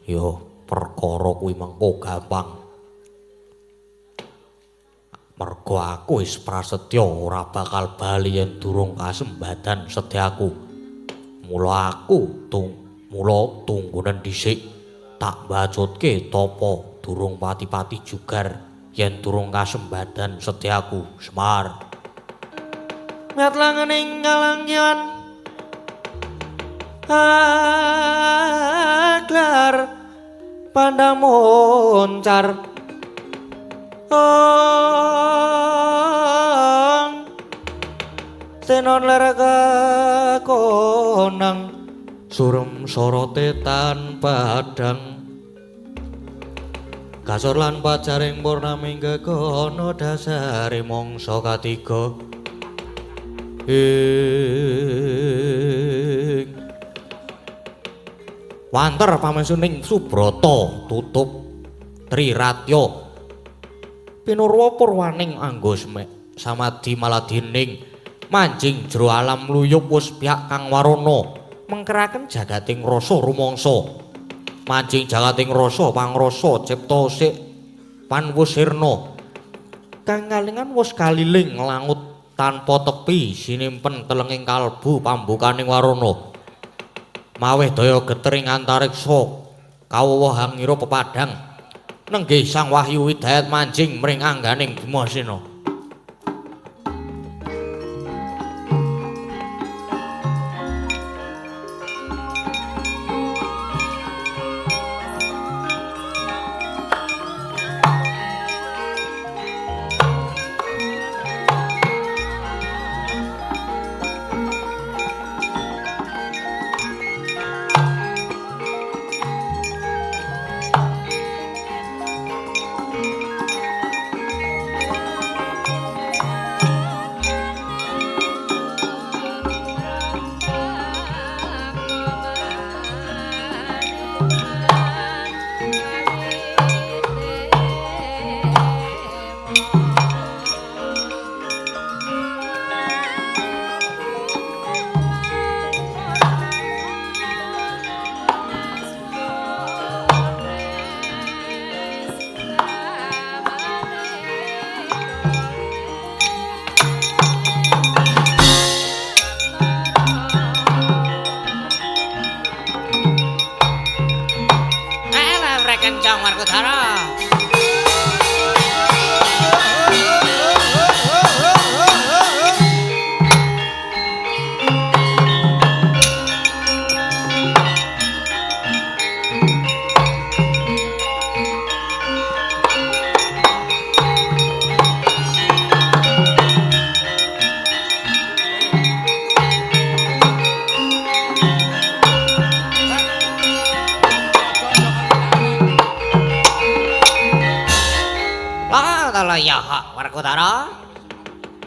Yo perkara kuwi mengko gampang. Mergo aku wis prasetya ora bakal bali yen durung kasembadan sedyaku. Mula aku mula tunggunen dhisik tak bacutke tapa durung pati-pati jugar yen durung kasembadan sedyaku Semar. Miat langening kalangkian aglar pandang moncar ong senon ler kekonang surem sorote tan padang kasor lan pajaring purnaming gegono dasare mangsa katiga ing wanter pamesuning Subrata tutup Triratya pinurwa purwaning anggo samadhi maladining manjing jero alam luyup wus pihak kang warana mengkeraken jagating rasa rumangsa manjing jagating rasa pangrasa cipta sik panwusirna kang kalingan wus kaliling langut tanpa tepi sinimpen telenging kalbu pambukaning warana maweh daya geter ing antariksa kawuwuh hangira pepadang nenggih Sang Wahyu Hidayat manjing mring angganing Bimasena.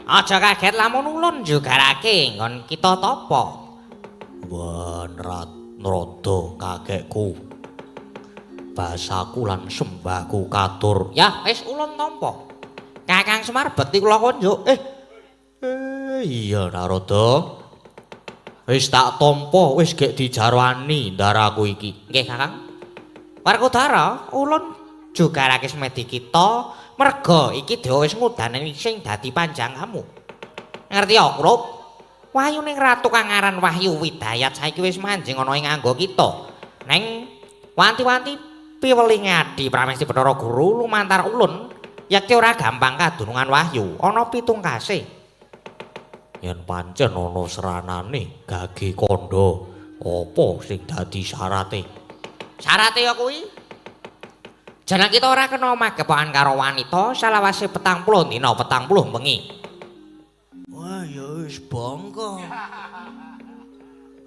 Aja kaget lamun ulun jugarake nggon kita tapa. Wah, nrada kakekku. Basaku lan sembahku katur. Ya, wis ulun tampa. Kakang Semar bekti kula konjuk. Iya Narada. Wis tak tampa, wis gek dijarwani ndaraku iki. Nggih, Kakang. Werkudara, ulun jugarake semedi kita merga iki dewa wis ngudaneni sing dadi panjangamu. Ngerti ya, Krup? Wahyuning ratu kang aran Wahyu Widayat saiki wis manjing ana ing anggo kita. Neng wanti-wanti piwelinge Adi Pramesti Bathara Guru lumantar ulun yekti ora gampang kadunungan Wahyu ana pitungkase. Yen pancen ana seranane gage kandha apa sing dadi syarate? Syarate ya kuwi jeneng kita ora kena magepokan karo wanita salawase 40 dina 40 wengi. Wah, ya wis bongko.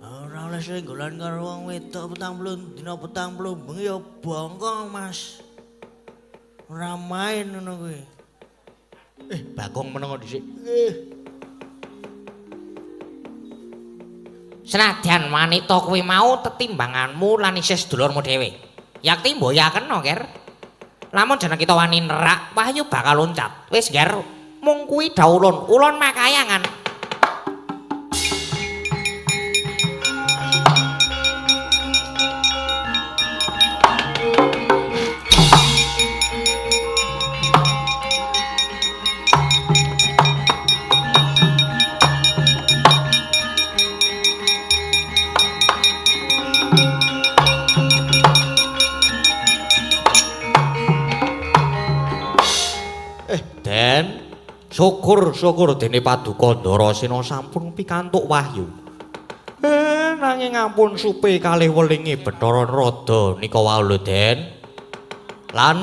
Ora oleh senggolan karo wong wedok 40 dina 40 bengi ya bongko, Mas. Ora main ngono kuwi. Bagong menengo dhisik. Nggih. Senadyan wanita kuwi mau tetimbanganmu lan isih sedulurmu dhewe. Yakti mbok ya kena, Ger. Lamun jeneng kita wani nerak, Wahyu bakal loncat. Wis, Ger, mung kuwi dawuh ulun makayangan. Den, syukur-syukur dene Paduka Ndarasena sampun pikantuk wahyu. Nanging ampun supe kalih welinge Bathara Narada nika wau lho, Den. Lan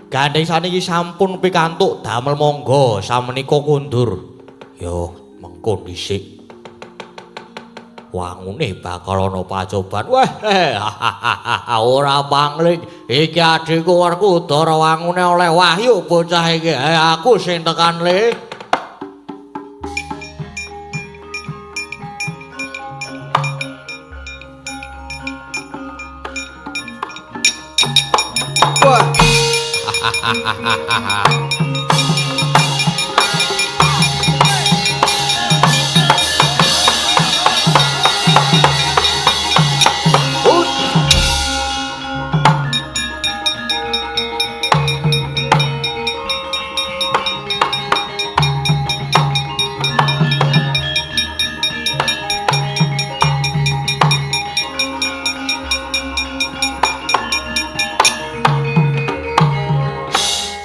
gandeng saniki sampun pikantuk damel monggo samenika kundur. Yo, mengko dhisik. Wangune bakal ana pacoban. Wah, ora pangling. Iki adikku Werkudara wangune oleh wahyu bocah iki. Aku sing tekan le. Wah.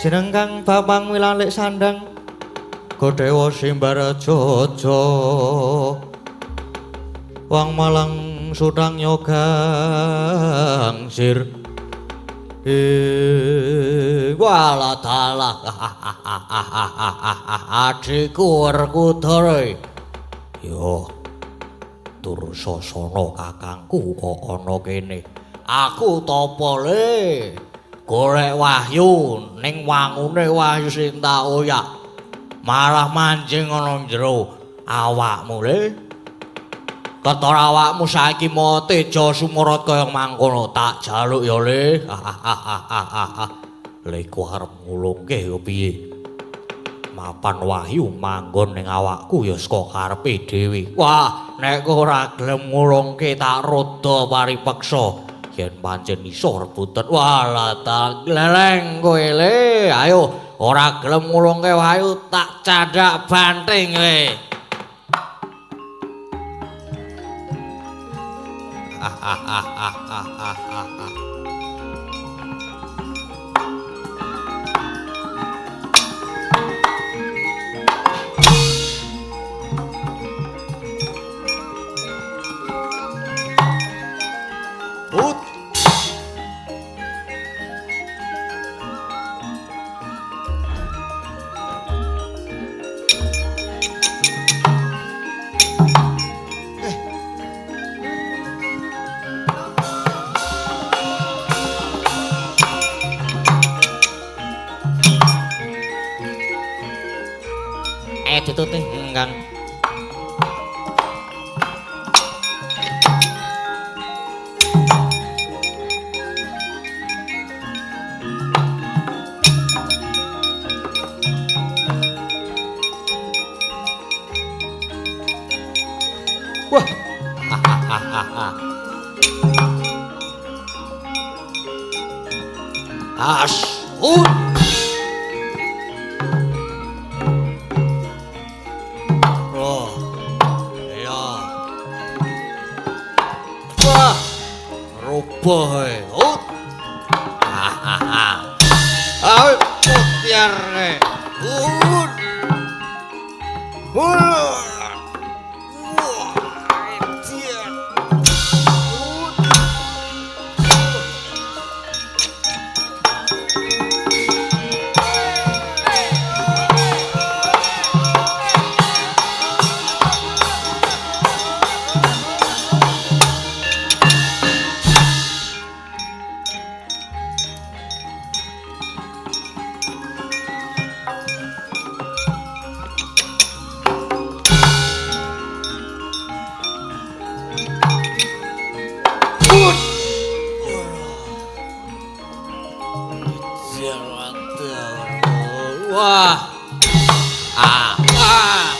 Jeneng kang Bapang wilalik sandang Godewa Simbarajaja Wang Malang Sutang Yogang Sir. Walah dalah adikku Werkudara. Yo Dursasana kakangku kok ana kene. Aku tapa le golek wahyu ning wangune wahyu sing tak oyak malah manjing ana jero awakmu le. Ketara awakmu saiki mau teja sumurut kaya mangkono tak jaluk ya le. Le ku arep ngulungke ya piye? Mapan wahyu manggon ning awakku ya saka karepe dhewe. Wah, nek ora gelem ngulungke tak roda paripeksa. Yen pancen iso rebutan. Walah tak gleleng kowe le. Ayo ora gelem ngulungke wahyu tak candhak banting le. Ditutih Kang. Wah. As. Boy, oh, ah, putiar, Wah. Ah. Ah.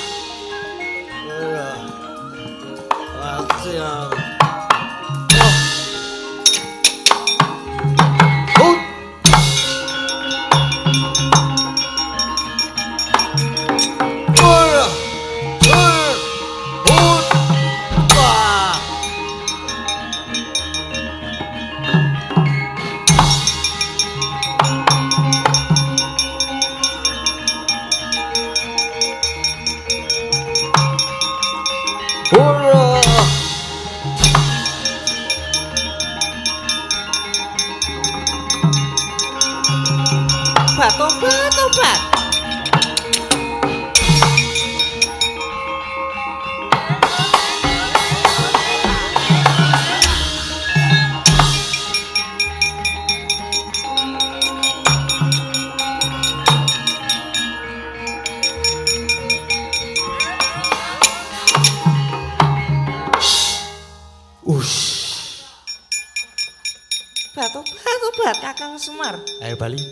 Semar. Ayo bali.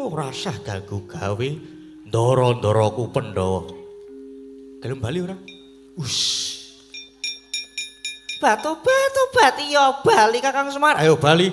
Ora usah ganggu gawe ndara-ndaraku Pandhawa. Gelem bali ora? Ush. Batu-batu iya bali Kakang Semar. Ayo bali.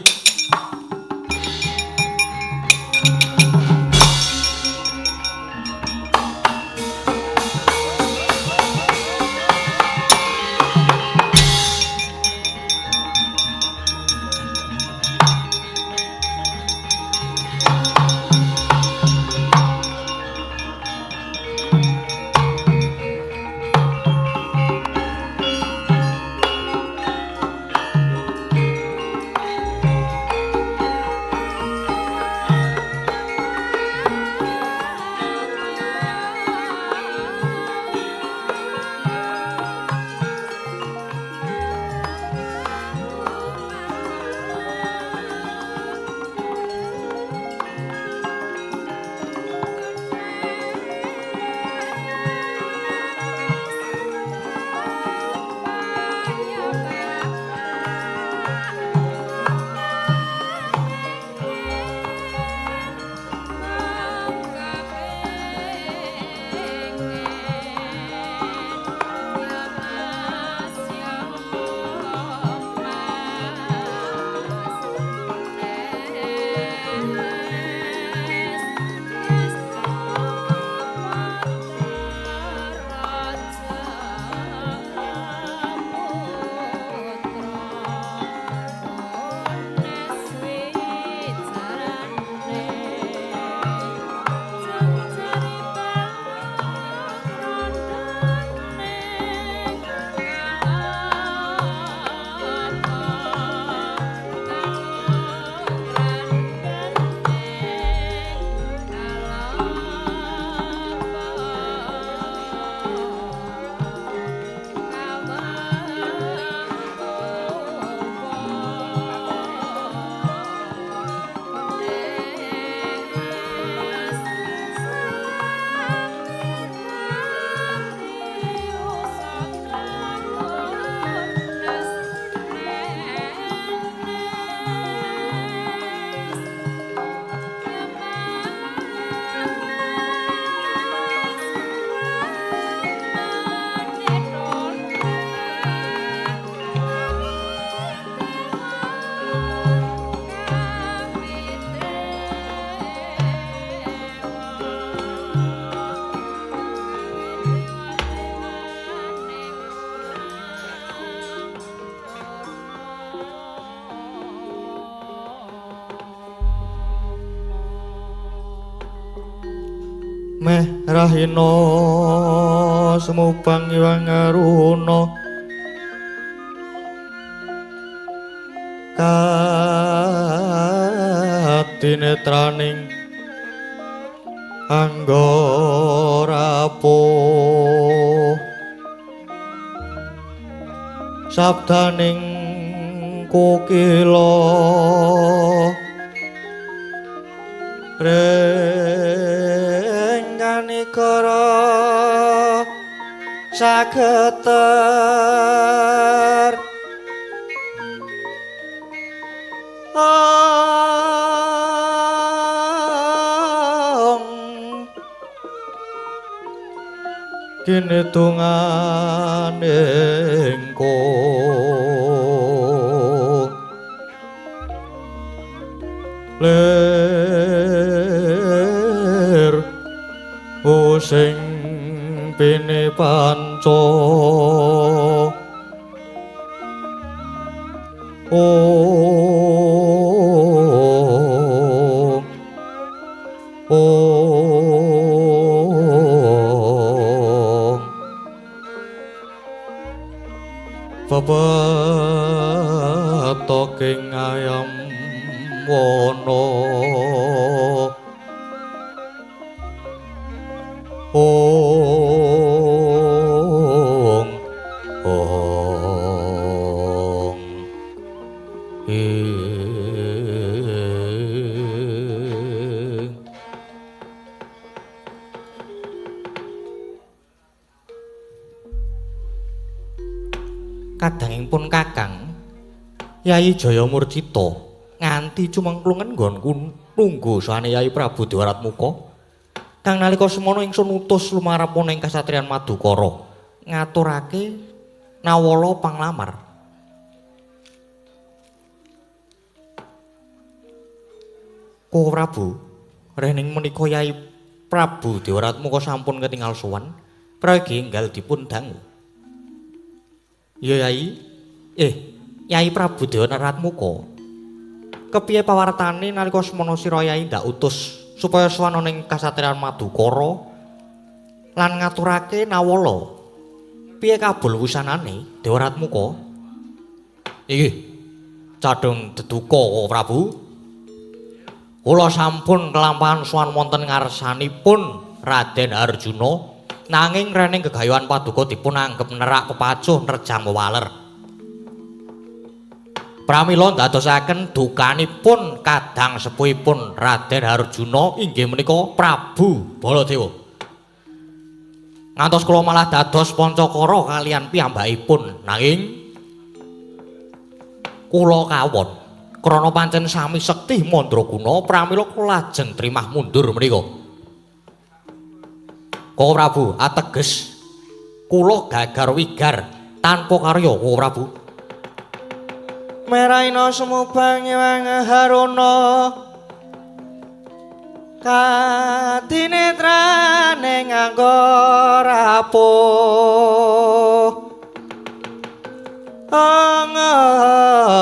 Meh rahina sumubang iwang aruna kadinetraning anggarapo sabdaning kokila rengganikara sageter ong kinitungane kong lir sing pine panca ong ong pepetoking ayam wana ong ong ing. Kadangipun Kakang Yai Jaya Murcita Nganti cumengklungen nggonku nunggu sane Yai Prabu Dewaratmuka. Kang nalika semono ingsun utus lumarep ing kasatriyan Madukara ngaturake nawala panglamar. Koko Prabu, rening menika Yai Prabu Dewaratmuka sampun ketingal sowan, prayogi enggal dipun dangu. Ya Yai, Yai Prabu Dewaratmuka. Kepiye pawartane nalika semono sira Yai ndak utus supaya sowan ning kasatriyan Madukara lan ngaturake nawala. Piye kabul wusanane Dewaratmuka? Inggih. Cadhong deduka Koko Prabu. Kula sampun kelampahan sowan wonten ngarsanipun Raden Arjuna, nanging rening gegayuhan paduka dipun anggep nerak pepacuh nerjang wewaler. Pramila ndadosaken dukanipun kadang sepuhipun Raden Arjuna inggih menika Prabu Baladewa. Ngantos kula malah dados pancakara kalian piyambakipun, nanging kula kawon krana pancen sami sekti mandraguna pramila kula lajeng trimah mundur menika. Koko Prabu, ateges kula gagar wigar tanpa karya Koko Prabu. Meraina sumubang ewang haruna katinetrane nganggo rapuh. Ang ang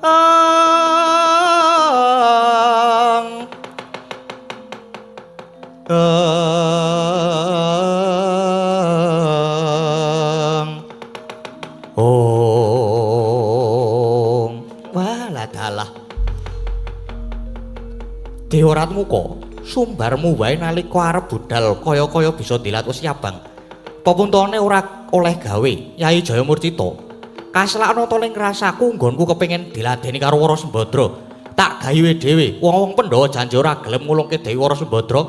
ang ong. Walah dalah. Dewaratmuka, sumbarmu wae nalika arep budal kaya-kaya bisa dilat wis yabang. Pepuntone ora oleh gawe Yai Jayamurcita. Kaselakna to ning rasaku nggonku kepengin diladeni karo Wara Sembadra. Tak gawe dhewe. Wong-wong Pandhawa janji ora gelem ngulungke Dewi Wara Sembadra,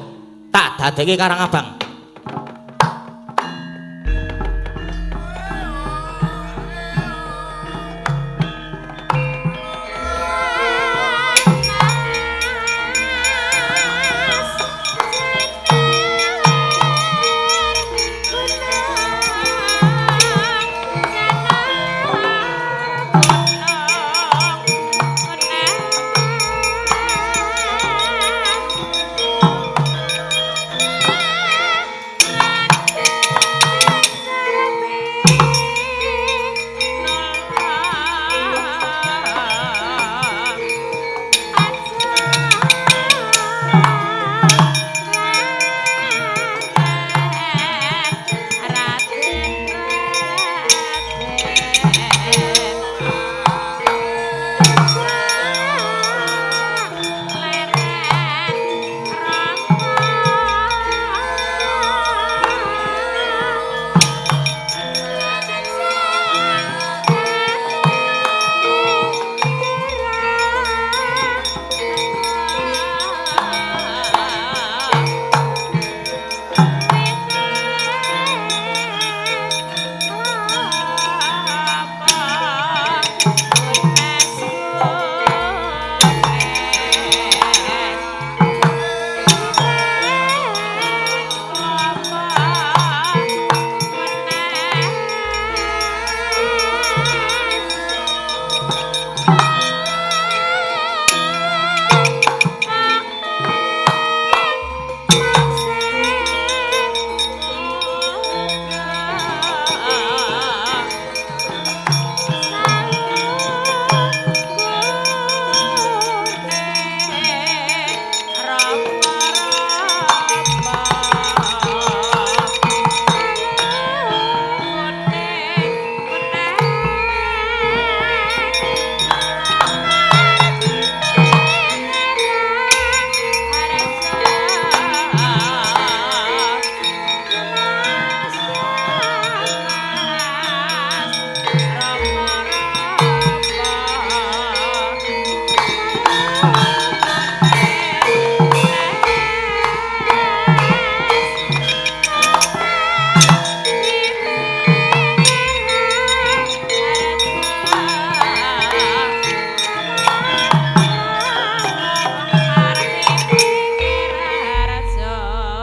tak dadekke Karang Abang.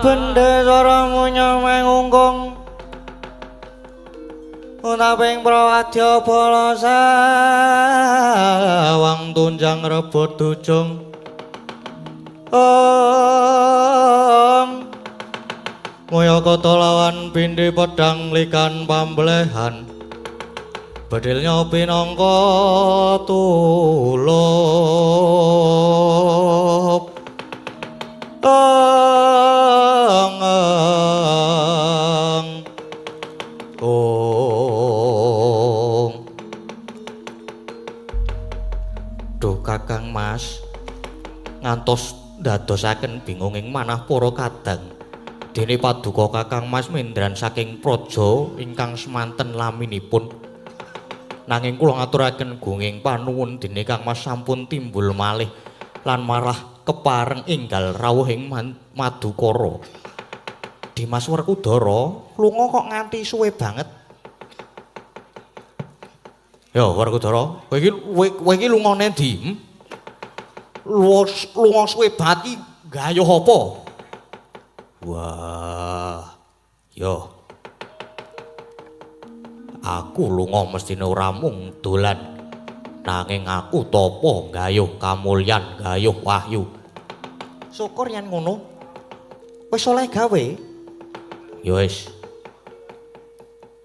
Bendesara munya mengungkung Unaping prawadya bala sawang tunjang rebut dujung. Om Moyo kota lawan pindhi pedang likan pamblehan. Bedilnya pinangka tulup. Ong ong. Duh Kakang Mas, ngantos ndadosaken bingung ing manah para kadang. Dene paduka Kakang Mas mendran saking praja ingkang semanten laminipun. Nanging kula ngaturaken gunging panuwun dene Kang Mas sampun timbul malih lan marah kepareng enggal rawuh ing Madukara. Dimas Werkudara lunga kok nganti suwe banget. Ya Werkudara, kowe iki kowe iki lunga nendi? Lunga suwe banget iki gayuh apa? Wah, yo. Aku lunga mestine ora mung dolan. Nanging aku tapa gayuh kamulyan, gayuh wahyu. Syukur yen ngono. Wis oleh gawe? Ya wis.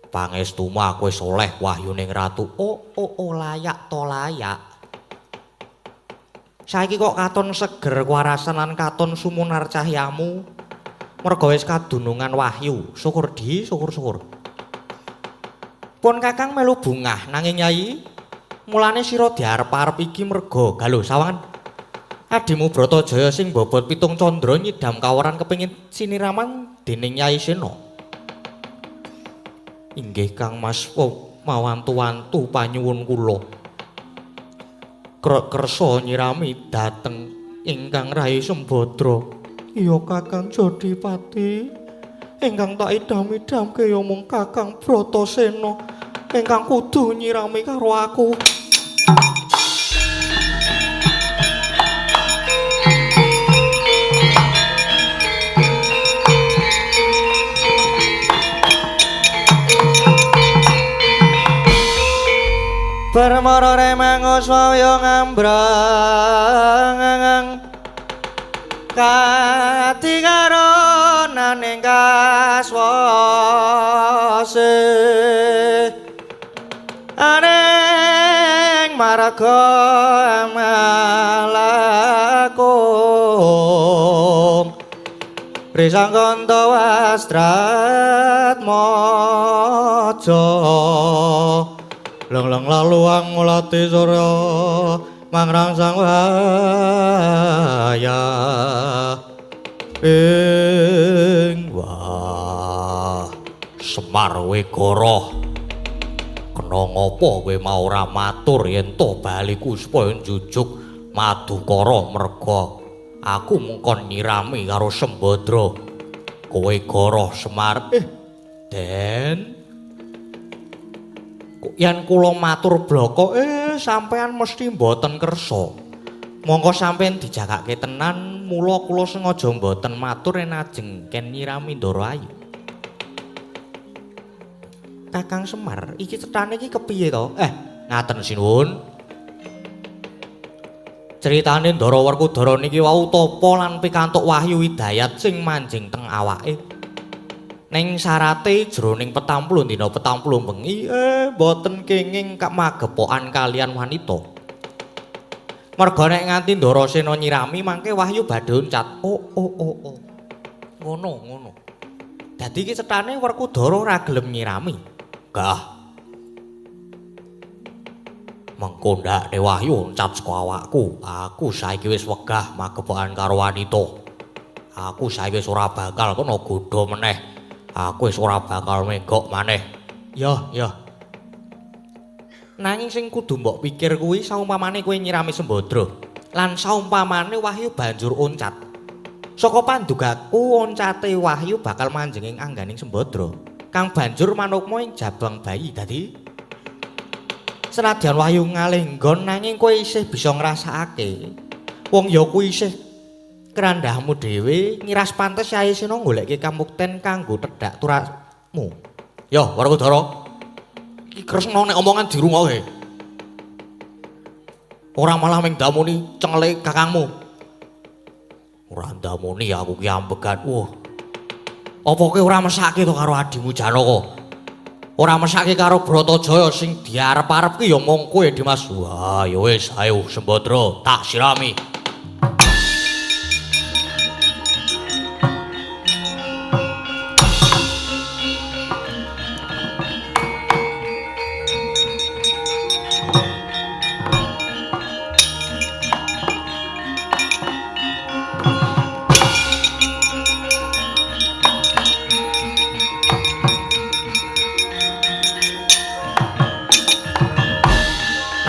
Pangestumu aku wis oleh wahyuning ratu. Oh, oh, oh, layak to layak. Saiki kok katon seger kuwarasan lan katon sumunar cahyamu. Merga wis kadunungan wahyu. Syukur di, syukur-syukur. Pun Kakang melu bungah nanging Yai, mulane sira diarep-arep iki merga galo sawangan adimu Bratajaya sing bobot 7 candra nyidam kawaran kepengin siniraman dening Yai Sena. Inggih Kang Mas, mawantu-wantu panyuwun kula. Kersa nyirami dhateng ingkang Rai Sembadra. Iya Kakang Jodipati, ingkang tak idam-idamke ya mung Kakang Bratasena ingkang kudu nyirami karo aku. Permara remangus waya ngambrang katingaronaning kaswase aneng marga amalakum risangkanta wastrat maja leng-leng laluang mulati surya mangrangsang waya ing wah Semar Wegara kena ngopo kowe mau ora matur yen to baliku supaya njujuk Madukara merga aku mengkon nyirami karo Sembadra. Kowe goroh Semar. Den yen kula matur bloko sampean mesti mboten kersa. Mongko sampean dijagake tenan, mula kula sengaja mboten matur yen ajeng ken nyirami Ndara Ayu. Kakang Semar, iki cetane iki kepiye to? Ngaten sinuwun. Critane Ndara Werkudara niki wau tapa lan pikantuk wahyu hidayat sing manjing teng awake. Ning syarate jroning 40 dina 40 bengi mboten kenging magepokan kalian wanita. Merga nek nganti Ndarasena nyirami mangke wahyu badhe uncat. Oh oh oh oh. Ngono ngono. Dadi iki cetane Werkudara ora gelem nyirami. Gah. Mengko ndakne wahyu uncat saka awakku. Aku saiki wis wegah magepokan karo wanita. Aku saiki wis ora bakal kena godha meneh. Aku wis ora bakal menggok maneh. Ya, ya. Nanging sing kudu mbok pikir kuwi saumpamane kowe nyirami Sembadra lan saumpamane wahyu banjur oncat. Saka pandugaku oncate wahyu bakal manjing ing angganing Sembadra kang banjur manukma ing jabang bayi. Dadi senadyan wahyu ngalih nggon nanging kowe isih bisa ngrasakake. Wong ya kuwi isih Krandhahmu dhewe ngiras pantes Yai Sena goleke kamukten kanggo tedhak turamu. Yo, Werkudara. Iki Kresna nek omongan dirungokke. Ora malah ming ndamuni cengele kakangmu. Ora ndamuni aku ki ambegan. Wah. Apa kowe ora mesake to karo adimu Janaka? Ora mesake karo Bratajaya sing diarep-arep ki ya mung kowe Dimas. Wah, ya wis, ayo Sembadra, tak sirami.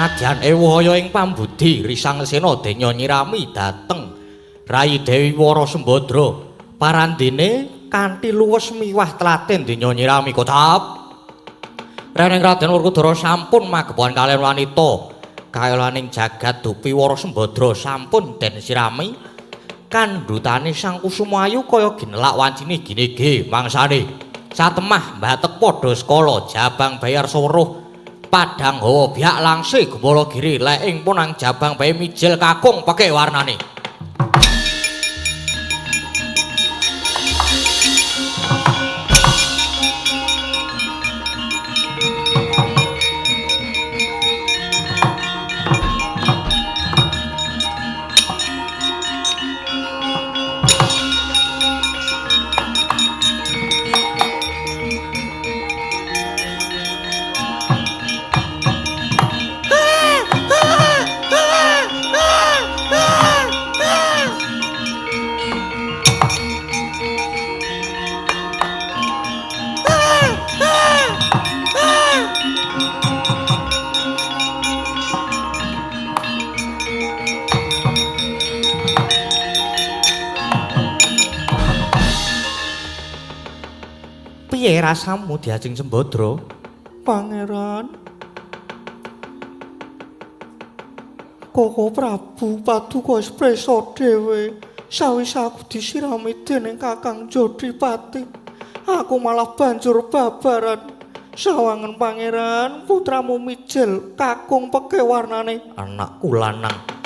Nadyan ewaya ing pambudi Risang Sena denya nyirami dhateng Rayi Dewi Wara Sembadra. Parandene kanthi luwes miwah tlaten denya nyirami kocap. Reneng Raden Werkudara sampun magepokan kaliyan wanita kayolaning jagat dupi Wara Sembadra sampun den sirami. Kandhutane Sang Kusumayu kaya ginelak wancine ginege mangsane. Satemah mbatek padha skala jabang bayar seweruh padang hawa biak langse gembala giri leing punang jabang bayi mijil kakung peke warnane. Piye rasamu diajeng Sembadra? Pangeran, Koko Prabu paduka wis prisa dhewe. Sawise aku disirami dening Kakang Jodipati, aku malah banjur babaran. Sawangen pangeran, putramu mijil kakung peke warnane. Anakku lanang.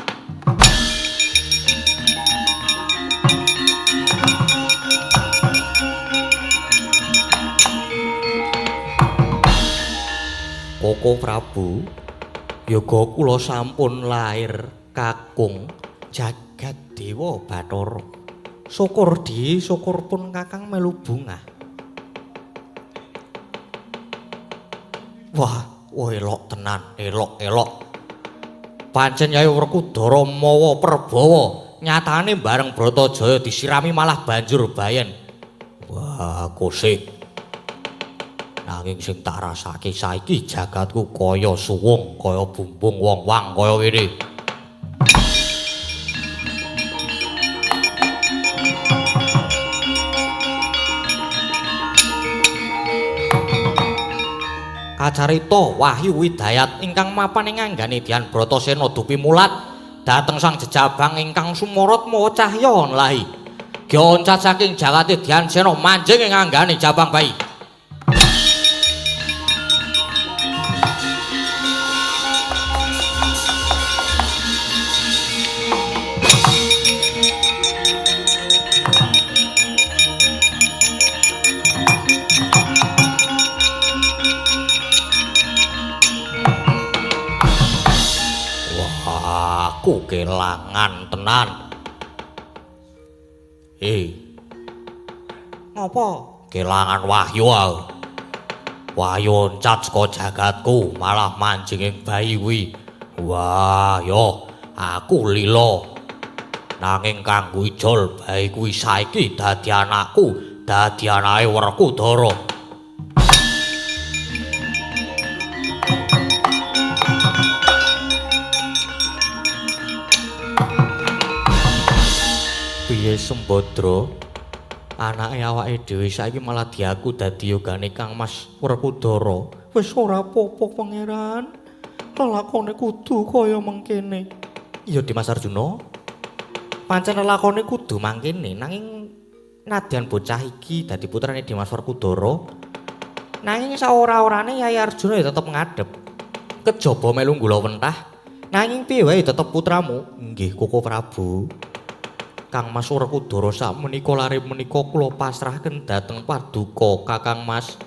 Koko Prabu, yoga kula sampun lair kakung jagat dewa Bathara. Syukur di syukur pun kakang melu bungah. Wah, wah elok tenan, elok elok. Pancen Yai Werkudara mawa perbawa, nyatane bareng Bratajaya disirami malah banjur bayen. Wah, kosik. Nanging sing tak rasake saiki jagatku kaya suwung, kaya bumbung wong-wang kaya ngene. Kacarita Wahyu Widayat ingkang mapan ing anggane Dian Bratasena dupi mulat dhateng sang jejabang ingkang sumorot mawa cahya nlahi. Gioncat saking jagate Dian Sena manjing ing anggane jabang bayi. Aku kelangan tenan. Ngopo? Kelangan Wahyu aku. Wahyu oncat saka jagatku malah manjing ing bayi kuwi. Wah, yo aku lila. Nanging kanggo ijol bayi kuwi saiki dadi anakku, dadi anake Werkudara. Piye Sembadra? Anake awake dhewe saiki malah diaku dadi yogane Kang Mas Werkudara. Wis ora apa-apa pangeran. Lelakone kudu kaya mengkene. Iya Dimas Arjuna. Pancen lelakone kudu mangkene nanging nadyan bocah iki dadi putrane Dimas Werkudara nanging saora-orane Yai Arjuna ya tetep ngadhep. Kejaba melu nggulawentah nanging piye wae tetep putramu. Nggih Koko Prabu. Kang Mas Werkudara sakmenika lare menika kula pasrahken dhateng paduka Kakang Mas.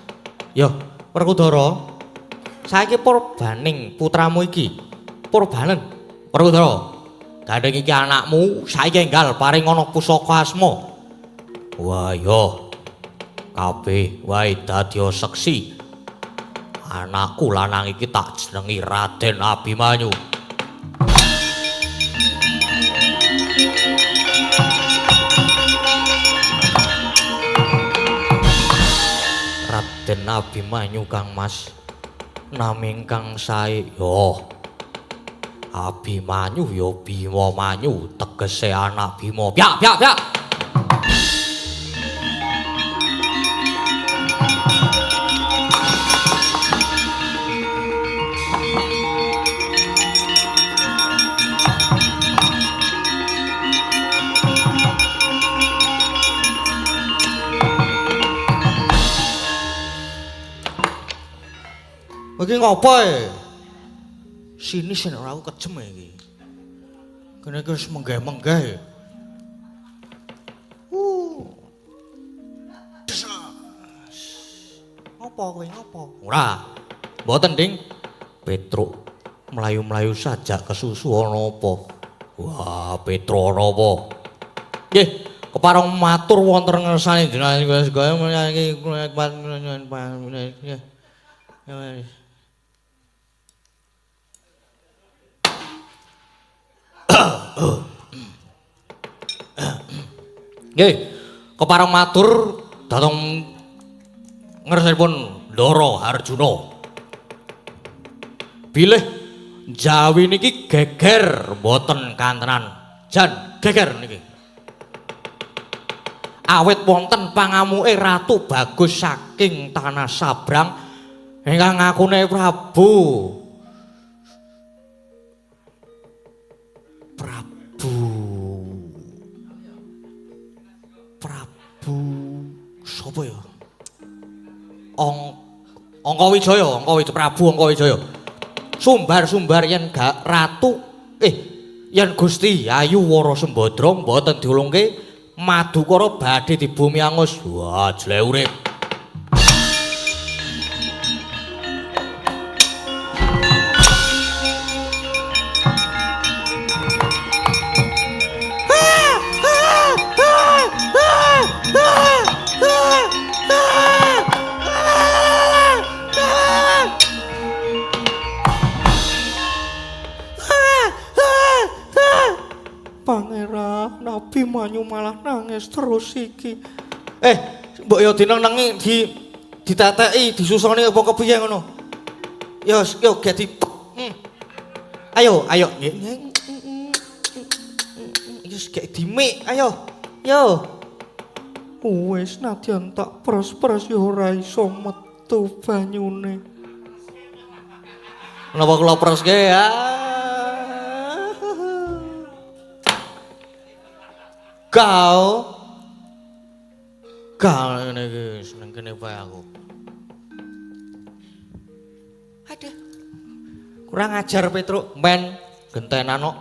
Yo, Werkudara, saiki purbaning putramu iki. Purbanen Werkudara. Gandeng iki anakmu, saiki enggal paring ana pusaka asma. Wah yo. Kabeh wae dadi seksi. Anakku lanang iki tak jenengi Raden Abimanyu. Raden Abimanyu Kang Mas. Nami ingkang sae yo. Abimanyu ya Bima Manyu, tegese anak Bima. Pyak pyak pyak. Iki ngopo e? Sini sing ora aku kejem iki. Kene iki wis menggeh-menggeh. Ngopo kowe ngopo? Ora. Mboten, Ding. Petruk mlayu-mlayu sajak kesusu ana apa? Wah, Petruk ana apa? Nggih, kepareng matur wonten ngersane jenengan. Nggih, kepareng matur dhateng ngersanipun Ndara Arjuna. Bilih Jawi niki geger mboten kantenan. Jan geger niki. Awit wonten pangamuke Ratu Bagus saking tanah Sabrang ingkang ngakune Prabu Prabu sapa ya? Angkawijaya, Angkawijaya, Prabu Angkawijaya. Sumbar-sumbar yen gak ratu yen Gusti Ayu Wara Sembadra mboten diulungke madukara badhe dibumi angus. Wah, jle urip. Pangeran Abimanyu malah nangis terus iki. Mbok yo dinenengi di diteteki, disusoni apa kepiye ngono. Yo yo gek di. Ayo, ayo. Wis gek dimik, ayo. Yo. Wis nadyan tak pres-pres yo ora iso metu banyune. Napa kula preske ya? Kau kau ngene iki seneng kene wae aku. Aduh. Kurang ajar Petruk, men gentenan kok.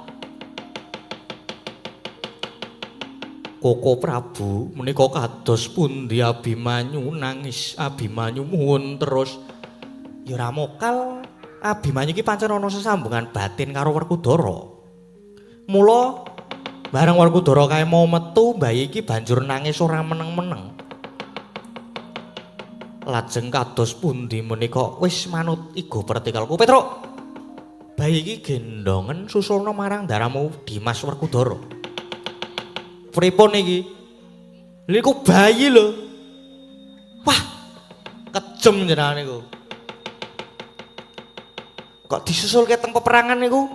Koko Prabu menika kados pundi Abimanyu nangis, Abimanyu muwun terus. Ya ora mokal, Abimanyu iki pancen ana sesambungan batin karo Werkudara. Mula bareng Werkudara kae mau metu, bayi iki banjur nangis ora meneng-meneng. Lajeng kados pundi menika wis manut igo pertikalku Petruk. Bayi iki gendongen susana marang daramu Dimas Werkudara. Pripun iki? Niku bayi lho. Wah, kejem jenengan niku. Kok disusulke teng peperangan niku?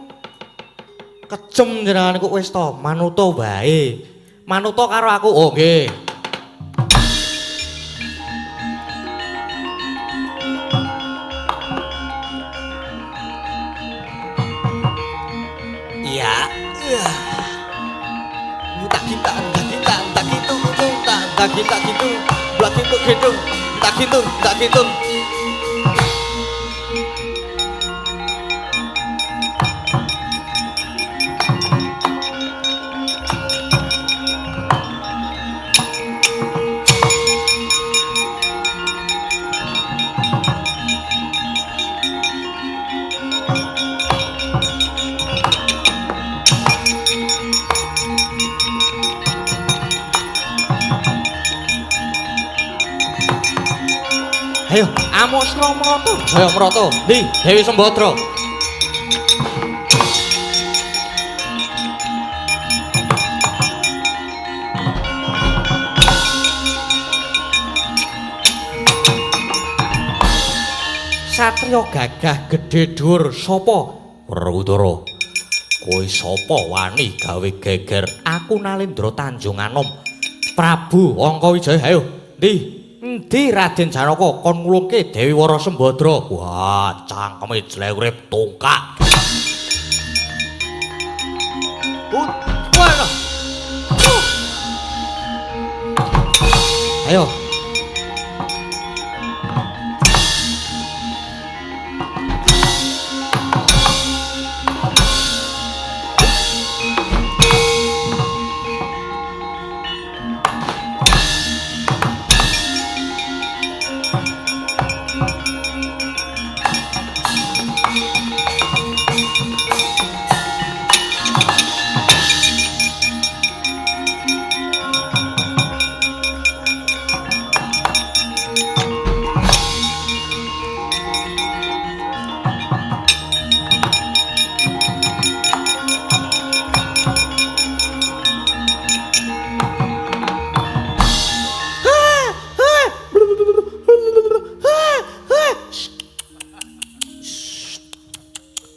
Kejem jenengan niku wis to, manuta wae. Manuta karo aku. Oh nggih. Iya. Tak tak gitu, blak gitu gendong, tak gitu, tak gitu. Ayo, amuk sira mrata, jaya mrata. Ndi, Dewi Sembadra. Satriya gagah gedhe dhuwur sapa? Werkudara. Kowe sapa wani gawe geger? Aku Nalendra Tanjung Anom. Prabu Angkawijaya, ayo. Ndi? Endi Raden Janaka kon ngulungke Dewi Wara Sembadra? Wah, cangkeme jlewrip tongkak. Wah. Ayo.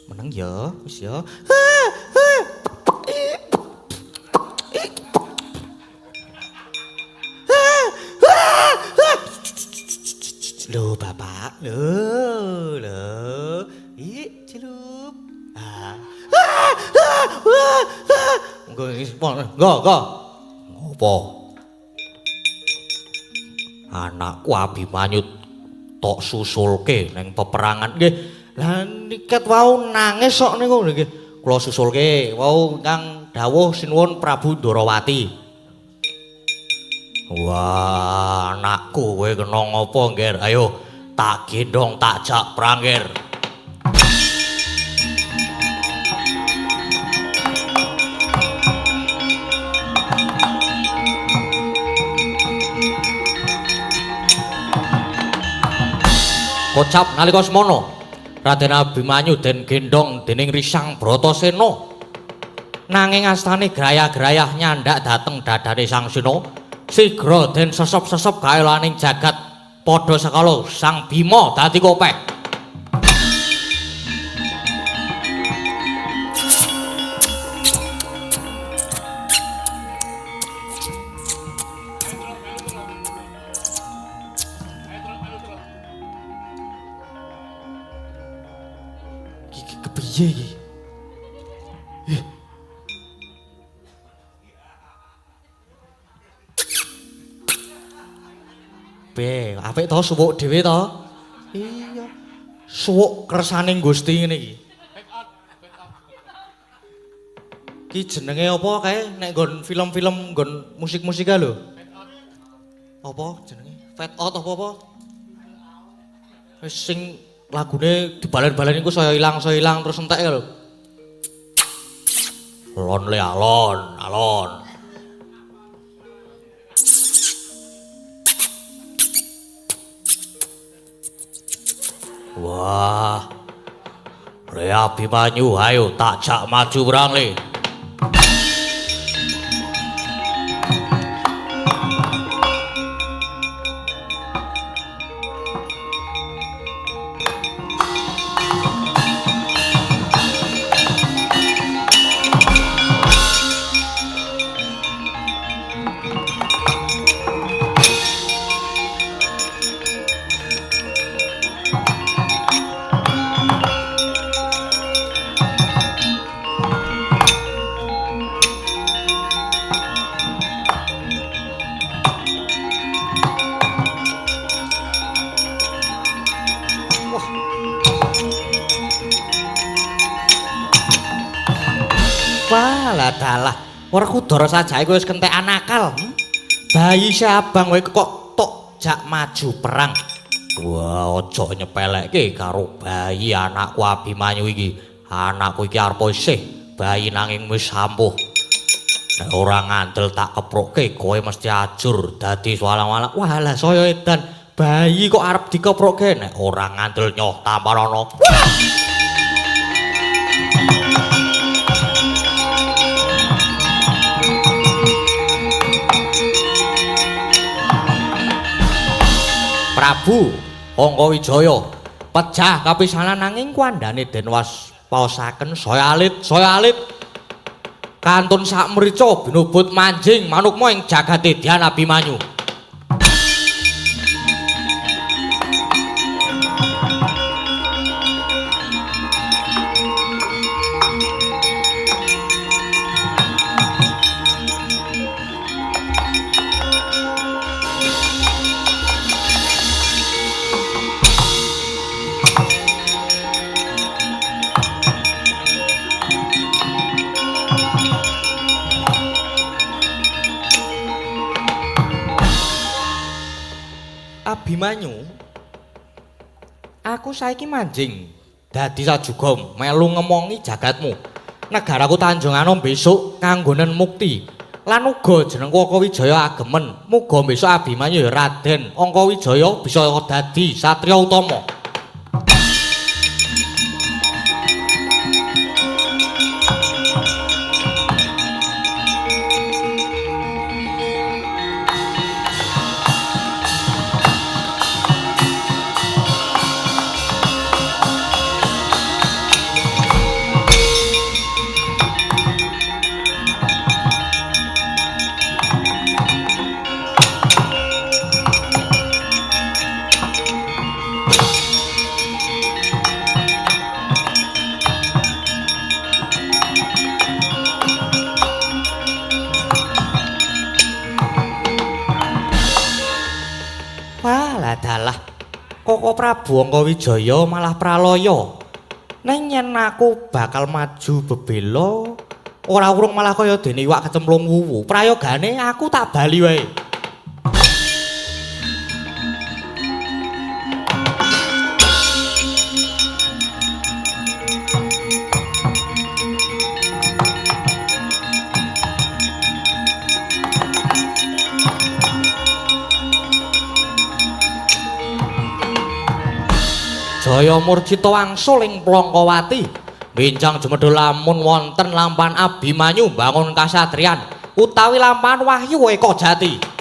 Meneng ya, wis ya. Lho, Bapak. Lho, lho. Ih, celup. Ah. Nggo, nggo, nggo. Ngopo? Anakku Abimanyu tok susulke ning peperangan nggih. Lah niket wau nangis sok niku nggih. Kula susulke wau ingkang dawuh sinuwun Prabu Ndorowati. Wah, anakku kowe kena ngopo, Ngger? Ayo tak gendong tak jak perang, Ngger. Kocap nalika semono Raden Abimanyu den gendong dening Risang Bratasena. Nanging astane grayah-grayah nyandak dateng dadane Sang Sena. Sigra den sesep-sesep kaelaning jagat padha sakala Sang Bima dadi kopeh. Kepiye iki? Be, apik to suwuk dhewe to? Iya. Suwuk kersane Gusti ngene iki. Ki jenenge apa kae nek nggon film-film nggon musik-musik kae lho? Apa jenenge? Fade out apa apa? Wis sing lagune dibalen-balen iku saya ilang terus entek lho. Lon le alon, alon. Wah. Le Abimanyu, ayo tak jak maju perang le. dalah. Werkudara sajake wis kentekan akal. Bayi si abang wae kok tok jak maju perang. Wah, aja nyepelekke karo bayi anakku Abimanyu iki. Anakku iki arep isih bayi nanging wis ampuh. Nek ora ngandel tak keprokke kowe mesti ajur dadi swalang-walang. Walah saya edan, bayi kok arep dikeprokke nek ora ngandel nyoh tampanono. Prabu Angkawijaya pejah kapisanan nanging kuandane den waspaosaken saya alit, saya alit. Kantun sakmrica binubut manjing manukma ing jagate Dyan Abimanyu. Abimanyu, aku saiki manjing dadi sajuga melu ngemongi jagatmu. Negaraku Tanjung Anom besok kanggonen mukti. Lan uga jenengku Angkawijaya agemen. Muga besok Abimanyu ya Raden Angkawijaya bisa dadi satriya utama. Dalah Koko Prabu Angkawijaya malah pralaya. Neng yen aku bakal maju bebela ora urung malah kaya dene iwak kecemplung wuwu. Prayogane aku tak bali wae. Jaya Murcita wangsul ing Plangkawati. Benjang jumedhul lamun wonten lampahan Abimanyu mbangun kasatriyan utawi lampahan Wahyu Eka Jati.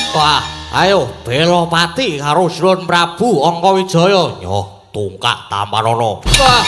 Wah, ayo Belopati karo Sinuwun Prabu Angkawijaya nyoh tungkak tampanono. Wah.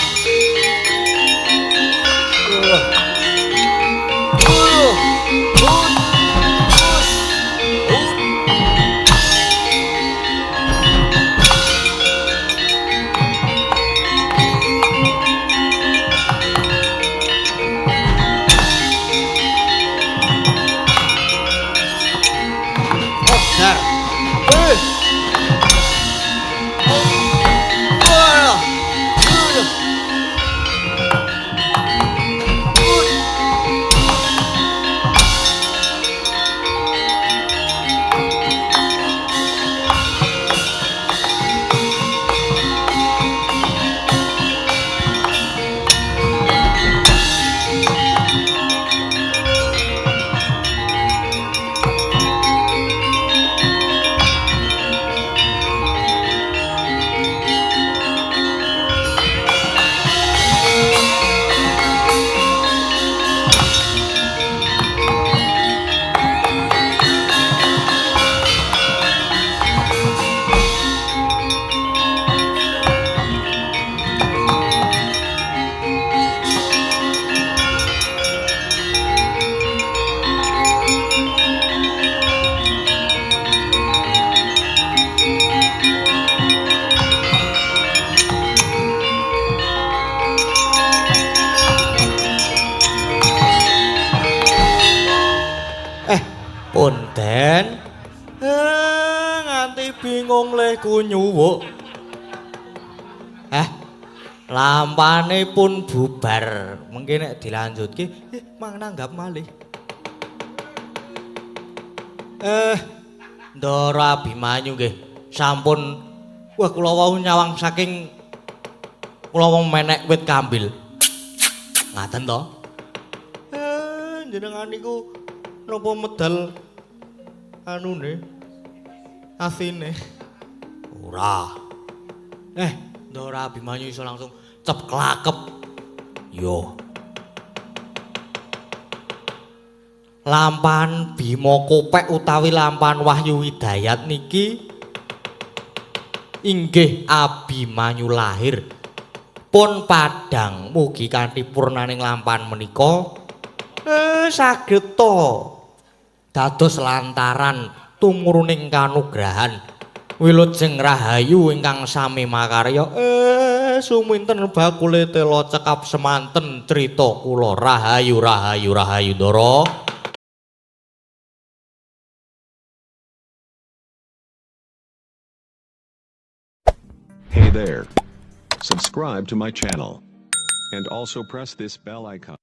Bingung lehku nyuwuk. Lampane pun bubar. Mengke nek dilanjutke, mang nanggap malih. Ndara Abimanyu nggih sampun wah kula wau nyawang saking kula wong menek wit kambil. Ngaten to? Jenengan niku napa medal anune asine? Ora. Ndara Abimanyu iso langsung cep klakep. Yo. Lampahan Bima Kopek utawi lampahan Wahyu Widayat niki inggih Abimanyu lahir pun padhang mugi kanthi purnaning lampahan menika saged ta dados lantaran tumuruning kanugrahan wilujeng rahayu ingkang sami makarya. Suminten bakule tela cekap semanten crita kula. Rahayu rahayu rahayu Ndara. Hey there. Subscribe to my channel. And also press this bell icon.